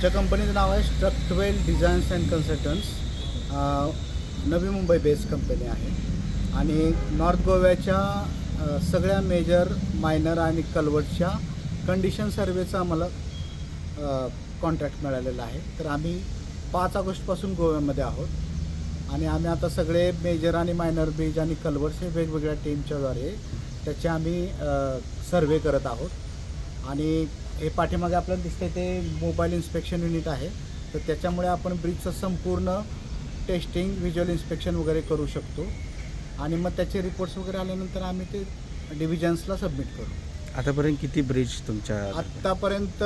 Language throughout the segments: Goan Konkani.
आमच्या कंपनीचं नाव आहे Structwel designs and consultants, Navi Mumbai based company आहे आणि नॉर्थ गोव्याच्या सगळ्या मेजर, मायनर आणि कलवर्टच्या कंडिशन सर्वेचा आम्हाला कॉन्ट्रॅक्ट मिळालेला आहे. तर आम्ही 5 ऑगस्टपासून गोव्यामध्ये आहोत आणि आम्ही आता सगळे मेजर आणि मायनर ब्रिज आणि कलवर्ट्स हे वेगवेगळ्या टीमच्याद्वारे त्याचे आम्ही सर्वे करत आहोत. आणि हे पाठीमागे आपल्याला दिसते ते मोबाईल इन्स्पेक्शन युनिट आहे, तर त्याच्यामुळे आपण ब्रिजचं संपूर्ण टेस्टिंग, व्हिज्युअल इन्स्पेक्शन वगैरे करू शकतो आणि मग त्याचे रिपोर्ट्स वगैरे आल्यानंतर आम्ही ते डिव्हिजन्सला सबमिट करू. आतापर्यंत किती ब्रिज तुमच्या? आत्तापर्यंत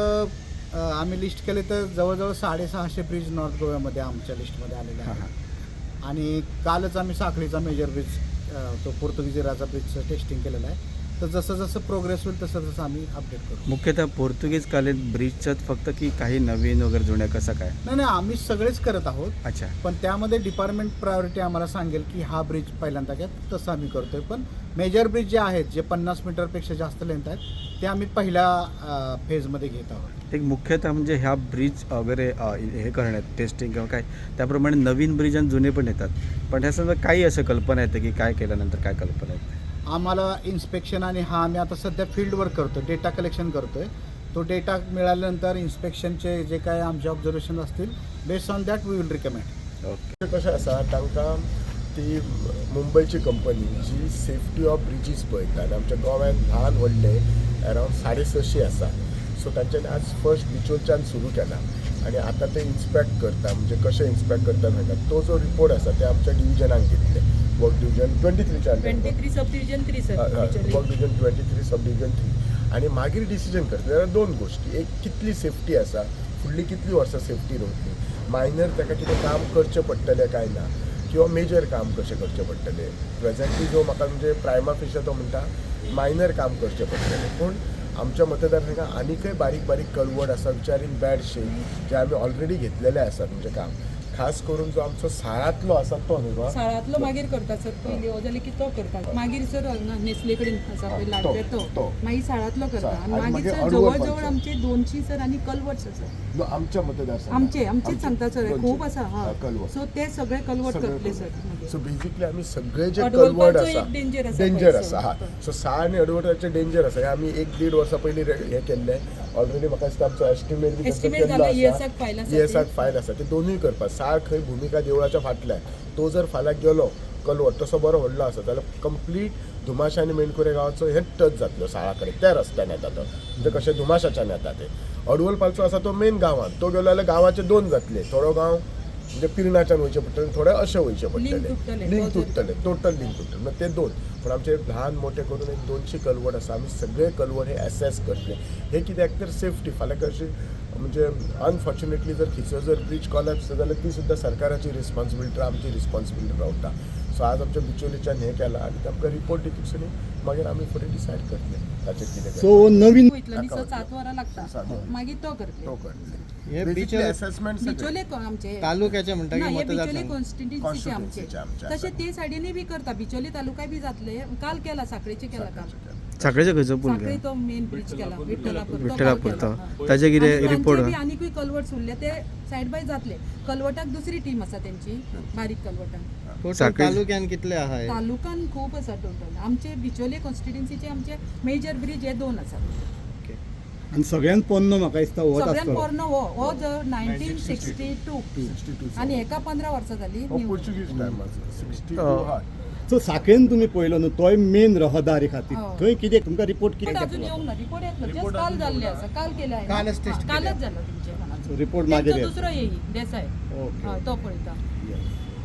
आम्ही लिस्ट केले तर जवळजवळ 650 ब्रिज नॉर्थ गोव्यामध्ये आमच्या लिस्टमध्ये आलेले आहेत. आणि कालच आम्ही साखळीचा मेजर ब्रिज, तो पोर्तुगीज ब्रिजचं टेस्टिंग केलेलं आहे. तर जसं जसं प्रोग्रेस होईल तसं तसं आम्ही अपडेट करू. मुख्यतः पोर्तुगीज कालीन ब्रिजच्याच फक्त की काही नवीन वगैरे जुन्या, कसं काय? नाही नाही, आम्ही सगळेच करत आहोत. अच्छा. पण त्यामध्ये डिपार्टमेंट प्रायोरिटी आम्हाला सांगेल की हा ब्रिज पहिल्यांदा घ्या, तसं आम्ही करतोय. पण मेजर ब्रिज जे आहेत, जे 50 मीटरपेक्षा जास्त लेंथ आहेत, ते आम्ही पहिल्या फेजमध्ये घेत आहोत. एक मुख्यतः म्हणजे ह्या ब्रिज वगैरे हे करण्यात टेस्टिंग किंवा काय, त्याप्रमाणे नवीन ब्रिज आणि जुने पण येतात, पण ह्या समजा काही असं कल्पना येते की काय केल्यानंतर काय कल्पना येते? आम्हाला इन्स्पेक्शन आणि हा आम्ही आता सध्या फील्डवर्क करतो, डेटा कलेक्शन करतो आहे. तो डेटा मिळाल्यानंतर इन्स्पेक्शनचे जे काय आमचे ऑब्झर्वेशन असतील, based on that we will recommend. Okay. कशें आसा, तांकां ती मुंबयची कंपनी जी सेफ्टी ऑफ ब्रिजीस पळयता आनी आमच्या गोव्यान ल्हान व्हडले अरावंड 650 आसा. सो तांच्यांनी आज फर्स्ट बिचोलच्यान सुरू केला आनी आतां ते इन्स्पेक्ट करता. म्हणजे कशें इन्स्पेक्ट करता म्हणटा, तो जो रिपोर्ट आसा ते आमच्या डिविजनाक दितले. वर्क डिविजन 23च्या 23 sub division 3 sir. Work division 23 sub division 3. आनी मागीर डिसिजन करतले. जाल्यार दोन गोश्टी, एक कितली सेफ्टी आसा, फुडली कितली वर्सां सेफ्टी उरतली, मायनर ताका कितें काम करचें पडटलें काय ना, किंवा मेजर काम कशें करचें पडटलें. प्रेझेंटली जो म्हाका म्हणजे प्रायमा फेशा तो म्हणटा मायनर काम करचें पडटलें, पूण आमच्या मतदारसंघात आनीकय बारीक बारीक कलवड आसा which are in bad shape, जे आमी ऑलरेडी घेतलेले आसात. म्हणजे काम खास करून जो आमचो साळांतलो आसा तो न्हू गो? साळांतलो मागीर करता सर, पयलीं हो जालें की तो करता. मागीर सर हांगा नेस्ले कडेन आसा पळय लाडवे, तो मागीर साळांतलो करता. आनी मागीर सर जवळ जवळ आमचे 200 सर आनी कलवर्ट्स आसा आमच्या मतदारसंघात. आमचे आमचेच सांगता सर, खूब आसा. हा, कलवड. सो ते सगळे कलवर्ट करतले सर. सो बेसिकली आमी सगळे जे कलवर्ड आसा डेंजर आसा. हा, सो साळ आनी अडवटाचे डेंजर आसा. हे आमी 1-1.5 वर्सां पयलीं हे केल्ले ऑलरेडी. म्हाका दिसता आमचो एस्टिमेट बी केल्लो आसा, ईएसआक फायल आसा. ते दोनूय करपाक. साळ खंय भुमिका देवळाच्या फाटल्यान, तो जर फाल्यां गेलो कलवट तसो बरो व्हडलो आसा जाल्यार कंप्लीट धुमाशा आनी मेणकुरे गांवाचो हे टच जातलो साळा कडेन. त्या रस्त्यान येता तो, म्हणजे कशें धुमाशाच्यान येता ते. अडवलपालचो आसा तो मेन गांवांत, तो गेलो जाल्यार गांवाचे 2 जातले. थोडो गांव म्हणजे पिरणाच्यान वयचें पडटलें, थोडे अशें वयचें पडटलें, लिंक तुट्टलें, टोटल लिंक तुट्टलें. मागीर ते 2. पूण आमचे ल्हान मोठे करून एक 200 कलवड आसा. आमी सगळे कलवड हे एसेस करतले. हे कित्याक तर सेफ्टी फाल्यां कशी म्हणजे अनफॉर्च्युनेटली जर खंयचो जर ब्रिज कॉलॅप्स जाल्यार ती सुद्दां सरकाराची रिस्पॉन्सिबिलिटी, आमची रिस्पॉन्सिबिलिटी रावता. सो आज आमच्या बिचोलीच्यान हें केलां आनी ते आमकां रिपोर्ट दितकीच मागीर आमी फुडें डिसायड करतले ताचेर कितें. सो नवीन वयतलो न्ही सर, 7 वरां लागता, मागीर तो करतले. तो करतले. बेसिकली असेसमेंट बिचोले आमचे तालुक्याचे म्हणटा ना, की हे बिचोले मतदारसंघ कॉन्स्टिट्युन्सीचे आमचे. आमचे. तशें ते सायडीनूय बी करता, बिचोले तालुकाय बी जातले. काल केला, साखळेचे केला काम. साखळेचो खंयचो पूल? साखळी तो मेन ब्रिज केला, विठ्ठलापूर. विठ्ठलापूर तो ताजे कितें रिपोर्ट? आनीकूय कलवर्ट्स उरले ते सायड बाय जातले. कलवटाक दुसरी टीम आसा तेंची, बारीक कलवटाक. टोटल तालुक्यान कितले आहा? तालुक्यान खूब आसा टोटल. आमचे बिचोले कॉन्स्टिट्युन्सीचे आमचे मेजर ब्रिज हे 2 आसा. आनी सगळ्यान पोन्नो म्हाका दिसता होच सगळ्यान पोरनो हो हो जो 1962 आनी हेका 15 वर्सां जाली. पोर्चुगीज टायमाचो 62. सो साखळेन तुमी पळयलो न्हू, तोय मेन रहदारी खातीर, थंय कितें तुमकां रिपोर्ट कितें? अजून येवंक ना रिपोर्ट, येतलो. जस्ट काल जाल्ले आसा, काल केले, कालच टेस्ट, कालच जालो तुमचे. रिपोर्ट मागीर दुसरो येई देसाय, तो पळयता.